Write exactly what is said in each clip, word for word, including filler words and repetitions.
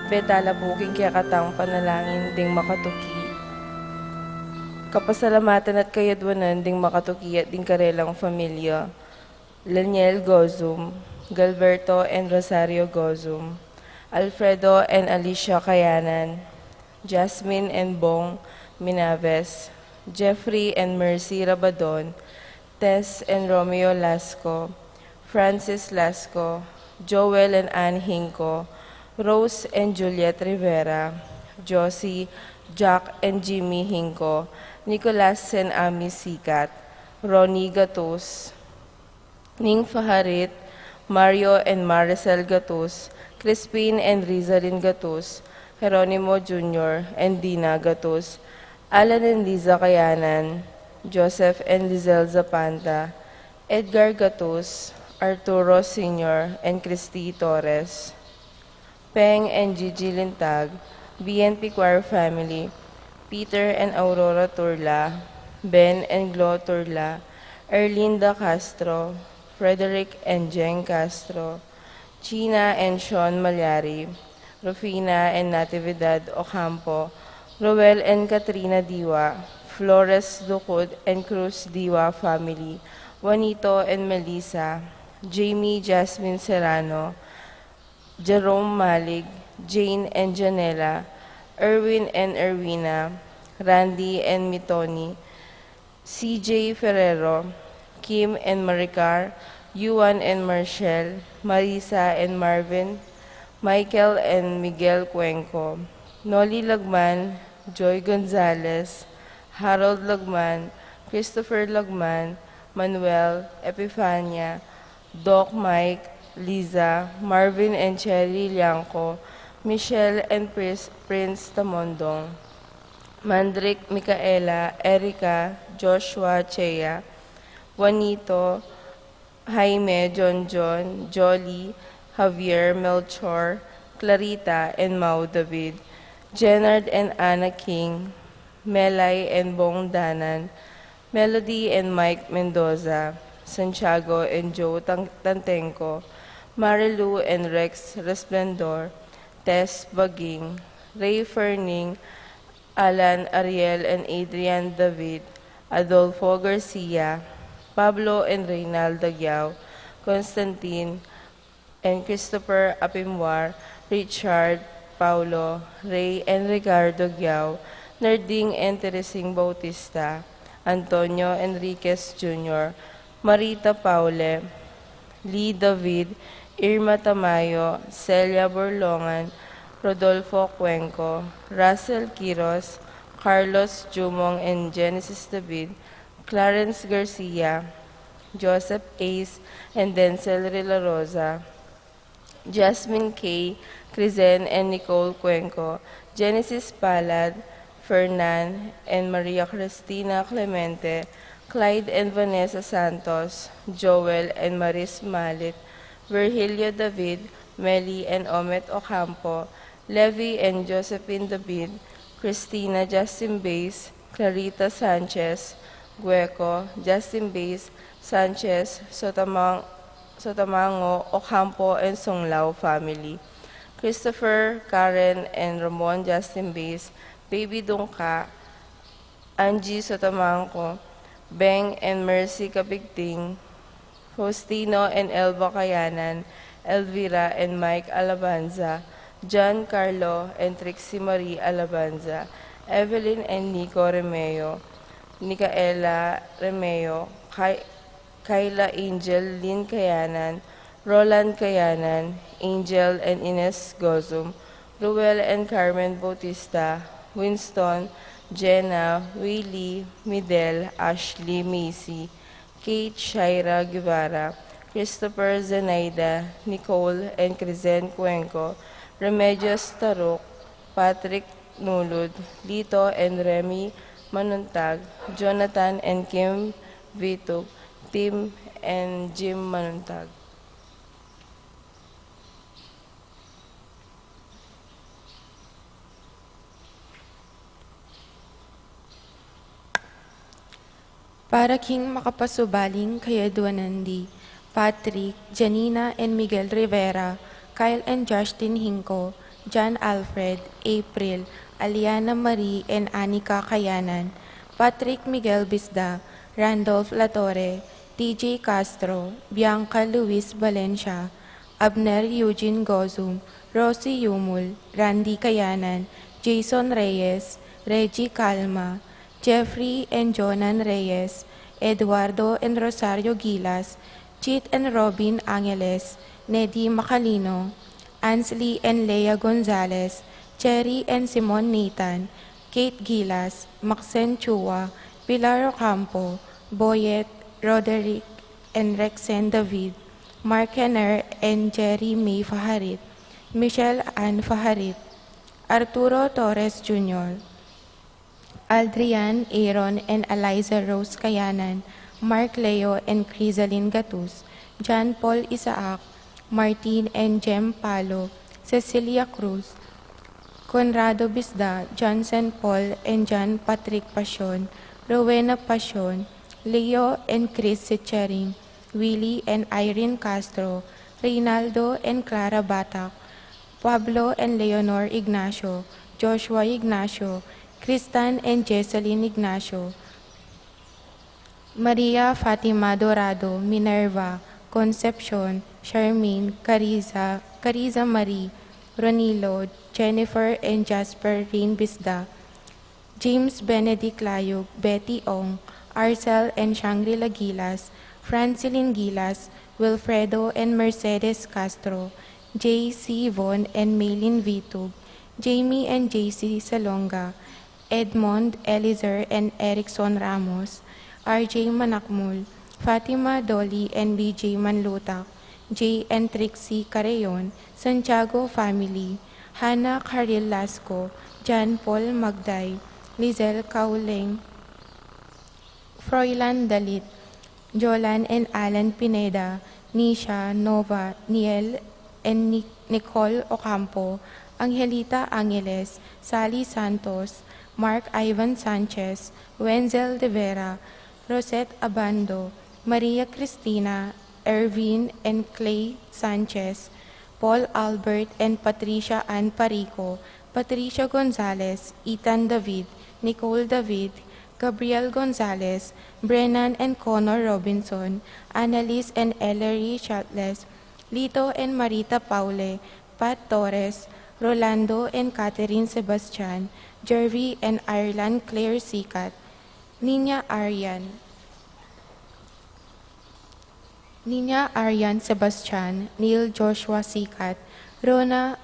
Petala pu king kekatang panalangin ding makatuki. Kapasalamatan at kayadwanan ding makatuki at ding karelang familia. Laniel Gozum, Galberto and Rosario Gozum, Alfredo and Alicia Kayanan, Jasmine and Bong Minaves, Jeffrey and Mercy Rabadon, Tess and Romeo Lasco, Francis Lasco, Joel and Anne Hinco, Rose and Juliet Rivera, Josie, Jack and Jimmy Hinco, Nicolas and Ami Sikat, Ronnie Gatus, Ning Faharit, Mario and Maricel Gatus, Crispin and Rizalin Gatus, Jeronimo Junior and Dina Gatus, Alan and Liza Kayanan, Joseph and Lizelle Zapanta, Edgar Gatus, Arturo Senior and Christy Torres. Peng and Gigi Lintag, B N P Choir family, Peter and Aurora Turla, Ben and Glo Turla, Erlinda Castro, Frederick and Jeng Castro, Gina and Sean Malyari, Rufina and Natividad Ocampo, Roel and Katrina Diwa, Flores Ducud and Cruz Diwa family, Juanito and Melissa, Jamie Jasmine Serrano, Jerome Malig, Jane and Janela, Erwin and Erwina, Randy and Mitoni, C J Ferrero, Kim and Maricar, Yuan and Marshall, Marisa and Marvin, Michael and Miguel Cuenco, Noli Lagman, Joy Gonzalez, Harold Lagman, Christopher Lagman, Manuel, Epifania, Doc Mike, Liza, Marvin and Cherry Liangco, Michelle and Pris-, Prince Tamondong, Mandrick, Micaela, Erica, Joshua, Chea, Juanito, Jaime, John John, Jolly, Javier, Melchor, Clarita, and Mau David, Jenard and Anna King, Melay and Bong Danan, Melody and Mike Mendoza, Santiago and Joe Tan-, Tantenco, Marilu and Rex Resplendor, Tess Baging, Ray Ferning, Alan, Ariel, and Adrian David, Adolfo Garcia, Pablo and Reynald Dagiao, Constantine and Christopher Apimwar, Richard, Paulo, Ray, and Ricardo Giao, Nerding and Teresing Bautista, Antonio Enriquez Junior, Marita Paule, Lee David, Irma Tamayo, Celia Borlongan, Rodolfo Cuenco, Russell Quiros, Carlos Jumong and Genesis David, Clarence Garcia, Joseph Ace and Denzel Rilarosa, Jasmine K, Crizen and Nicole Cuenco, Genesis Palad, Fernan and Maria Cristina Clemente, Clyde and Vanessa Santos, Joel and Maris Malit, Virgilio David, Meli and Omet Ocampo, Levi and Josephine David, Christina Justin Bays, Clarita Sanchez, Gueco, Justin Bays, Sanchez, Sotamang-, Sotamango, Ocampo, and Songlao family. Christopher, Karen, and Ramon Justin Bays, Baby Dungka, Angie Sotamanco, Beng and Mercy Capigting, Faustino and Elba Kayanan, Elvira and Mike Alabanza, John Carlo and Trixie Marie Alabanza, Evelyn and Nico Remeo, Nicaela Remeo, Kai-, Kayla Angel Lynn Kayanan, Roland Kayanan, Angel and Ines Gozum, Ruel and Carmen Bautista, Winston, Jenna, Willie, Midel, Ashley, Macy, Kate, Shaira Guevara, Christopher, Zenaida, Nicole, and Crizen Cuenco, Remedios Taruk, Patrick Nulud, Lito and Remy Manuntag, Jonathan and Kim Vitug, Tim and Jim Manuntag. Para king makapasubaling kayadwanan di Patrick, Janina and Miguel Rivera, Kyle and Justin Hinco, John Alfred, April, Aliana Marie and Anika Kayanan, Patrick Miguel Bisda, Randolph Latorre, T J Castro, Bianca Luis Valencia, Abner Eugene Gozum, Rosie Yumul, Randy Kayanan, Jason Reyes, Reggie Calma, Jeffrey and Jonan Reyes, Eduardo and Rosario Gilas, Chit and Robin Angeles, Nedi Macalino, Ansley and Lea Gonzalez, Cherry and Simon Nathan, Kate Gilas, Maxen Chua, Pilar Ocampo, Boyet, Roderick and Rexen David, Mark Henner and Jerry May Faharit, Michelle Ann Faharit, Arturo Torres Junior, Aldrian Aaron and Eliza Rose Kayanan, Mark Leo and Crisalin Gatus, John Paul Isaac, Martin and Jem Palo, Cecilia Cruz, Conrado Bisda, Johnson Paul and John Patrick Pasion, Rowena Pasion, Leo and Chris Sechering, Willie and Irene Castro, Reynaldo and Clara Batak, Pablo and Leonor Ignacio, Joshua Ignacio, Kristan and Jesselyn Ignacio, Maria Fatima Dorado, Minerva, Concepcion, Charmaine, Cariza, Cariza Marie, Ronilo, Jennifer and Jasper Rain Bisda, James Benedict Layug, Betty Ong, Arcel and Shangri-La Gilas, Francilin Gilas, Wilfredo and Mercedes Castro, J C Von and Maylin Vitug, Jamie and J C Salonga, Edmond, Elizer and Erickson Ramos, R J Manakmul, Fatima Dolly and B J Manlutak, Jay and Trixie Carreon, Santiago family, Hannah Caril Lasco, John Paul Magday, Lizelle Cauleng, Froilan Dalit, Jolan and Alan Pineda, Nisha, Nova, Niel, and Ni-, Nicole Ocampo, Angelita Angeles, Sally Santos, Mark Ivan Sanchez, Wenzel De Vera, Rosette Abando, Maria Cristina, Ervin and Clay Sanchez, Paul Albert and Patricia Ann Parico, Patricia Gonzalez, Ethan David, Nicole David, Gabriel Gonzalez, Brennan and Connor Robinson, Annalise and Ellery Shatles, Lito and Marita Paule, Pat Torres, Rolando and Catherine Sebastian, Jervy and Ireland Claire Sikat, Nina Arian, Nina Arian Sebastian, Neil Joshua Sikat, Rona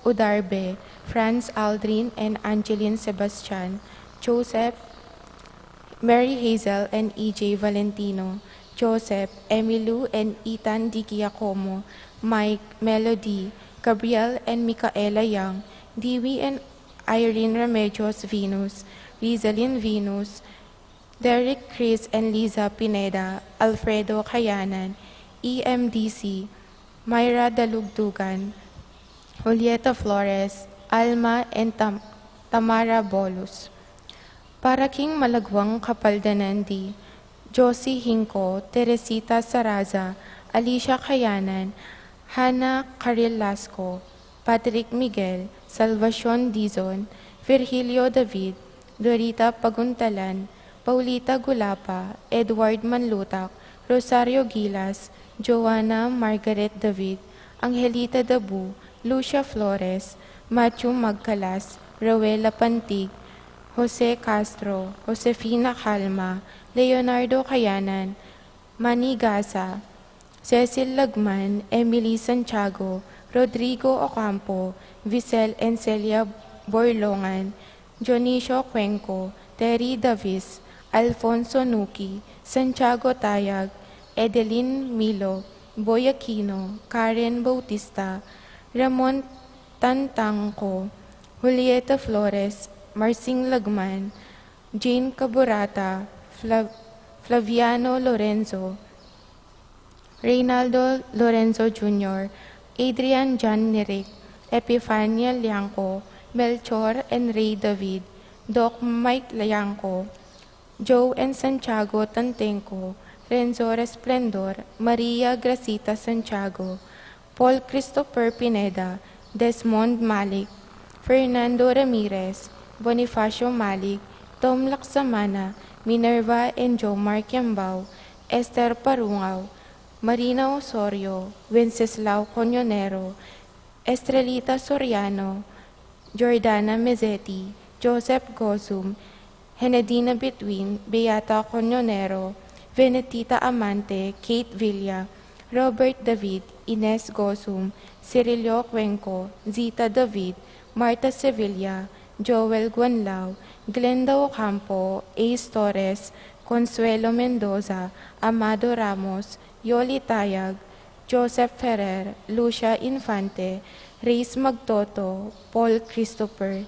Udarbe, Franz Aldrin and Angeline Sebastian, Joseph, Mary Hazel and E J Valentino, Joseph, Emilu and Ethan Di Giacomo, Mike, Melody, Gabriel and Micaela Young, Dewey and Irene Remedios Venus, Rizalin Venus, Derek, Chris and Liza Pineda, Alfredo Kayanan, E M D C, Myra Dalugdugan, Julieta Flores, Alma and Tam-, Tamara Bolus. Para king malagwang kapaldanan di Josie Hinco, Teresita Saraza, Alicia Kayanan, Hannah Caril Lasco, Patrick Miguel, Salvacion Dizon, Virgilio David, Dorita Paguntalan, Paulita Gulapa, Edward Manlutak, Rosario Gilas, Joanna Margaret David, Angelita Dabu, Lucia Flores, Matthew Magcalas, Rowela Pantig, Jose Castro, Josefina Calma, Leonardo Kayanan, Manny Gasa, Cecil Lagman, Emily Santiago, Rodrigo Ocampo, Visel and Celia Borlongan, Dionisio Cuenco, Terry Davis, Alfonso Nuki, Santiago Tayag, Edeline Milo, Boy Aquino, Karen Bautista, Ramon Tantangco, Julieta Flores, Marsing Lagman, Jane Caburata, Flav-, Flaviano Lorenzo, Reynaldo Lorenzo Junior, Adrian John Neric, Epifania Liangco, Melchor and Ray David, Doc Mike Liangco, Joe and Santiago Tantenco, Renzo Resplendor, Maria Gracita Santiago, Paul Christopher Pineda, Desmond Malik, Fernando Ramirez, Bonifacio Malik, Tom Laksamana, Minerva and Jomar Kiambao, Esther Parungao, Marina Osorio, Wenceslao Coñonero, Estrelita Soriano, Jordana Mezzetti, Joseph Gozum, Henedina Between, Beata Coñonero, Venetita Amante, Kate Villa, Robert David, Ines Gozum, Cirilio Cuenco, Zita David, Martha Sevilla, Joel Guanlao, Glenda Ocampo, Ace Torres, Consuelo Mendoza, Amado Ramos, Yoli Tayag, Joseph Ferrer, Lucia Infante, Reyes Magtoto, Paul Christopher,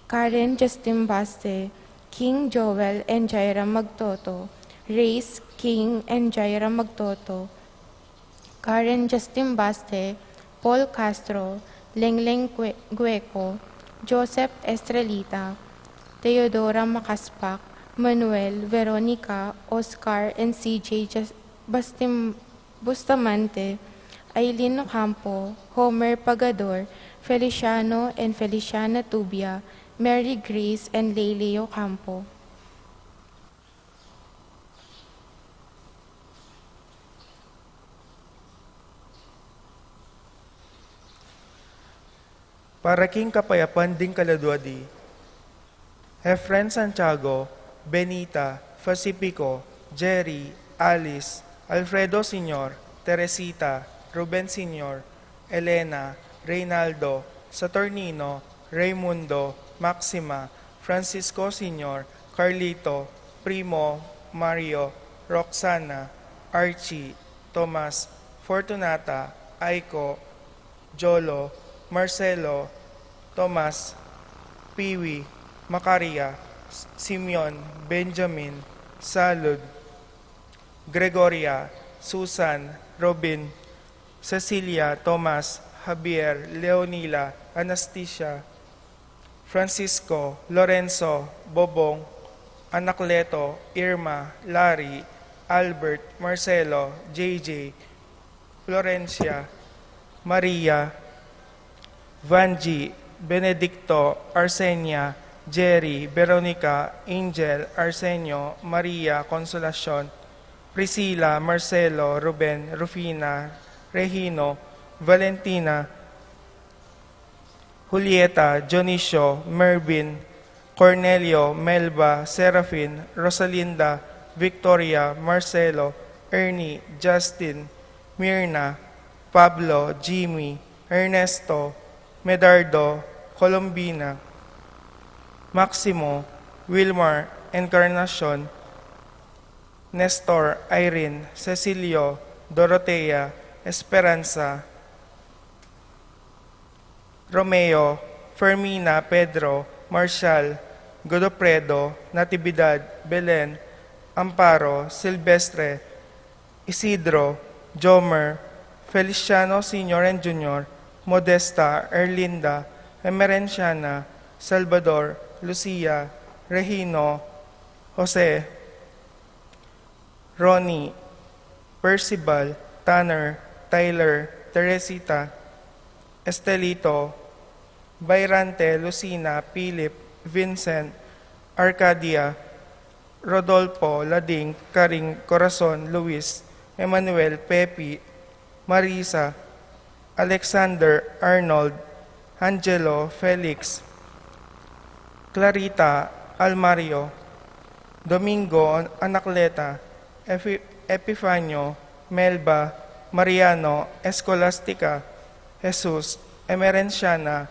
Karen Justin Baste, King Joel and Jaira Magtoto, Reyes, King and Jaira Magtoto, Karen Justin Baste, Paul Castro, Lengleng Gue-, Gueco, Joseph Estrelita, Teodora Macaspac, Manuel, Veronica, Oscar, and C J Jas-, Bastim-, Bustamante, Aileen Ocampo, Homer Pagador, Feliciano and Feliciana Tubia, Mary Grace, and Lele Ocampo. Para king kapayapan ding kaladua di, Efren Santiago, Benita, Pacifico, Jerry, Alice, Alfredo Senior, Teresita, Ruben Senior, Elena, Reynaldo, Saturnino, Raymundo, Maxima, Francisco Senior, Carlito, Primo, Mario, Roxana, Archie, Tomas, Fortunata, Aiko, Jolo, Marcelo, Tomas, Piwi, Macaria, Simeon, Benjamin, Salud, Gregoria, Susan, Robin, Cecilia, Tomas, Javier, Leonila, Anastasia, Francisco, Lorenzo, Bobong, Anacleto, Irma, Larry, Albert, Marcelo, J J, Florencia, Maria, Vangie, Benedicto, Arsenia, Jerry, Veronica, Angel, Arsenio, Maria, Consolacion, Priscila, Marcelo, Ruben, Rufina, Regino, Valentina, Julieta, Dionisio, Mervin, Cornelio, Melba, Serafin, Rosalinda, Victoria, Marcelo, Ernie, Justin, Mirna, Pablo, Jimmy, Ernesto, Medardo, Colombina, Maximo, Wilmar, Encarnacion, Nestor, Irene, Cecilio, Dorotea, Esperanza, Romeo, Fermina, Pedro, Marshall, Godofredo, Natividad, Belen, Amparo, Silvestre, Isidro, Jomer, Feliciano Senior and Junior, Modesta, Erlinda, Emerenciana, Salvador, Lucia, Regino, Jose, Ronnie, Percival, Tanner, Tyler, Teresita, Estelito, Bayrante, Lucina, Philip, Vincent, Arcadia, Rodolfo, Lading, Karing, Corazon, Luis, Emmanuel, Pepi, Marisa, Alexander, Arnold, Angelo, Felix, Clarita, Almario, Domingo, Anacleta, Epi-, Epifanio, Melba, Mariano, Escolastica, Jesus, Emerenciana,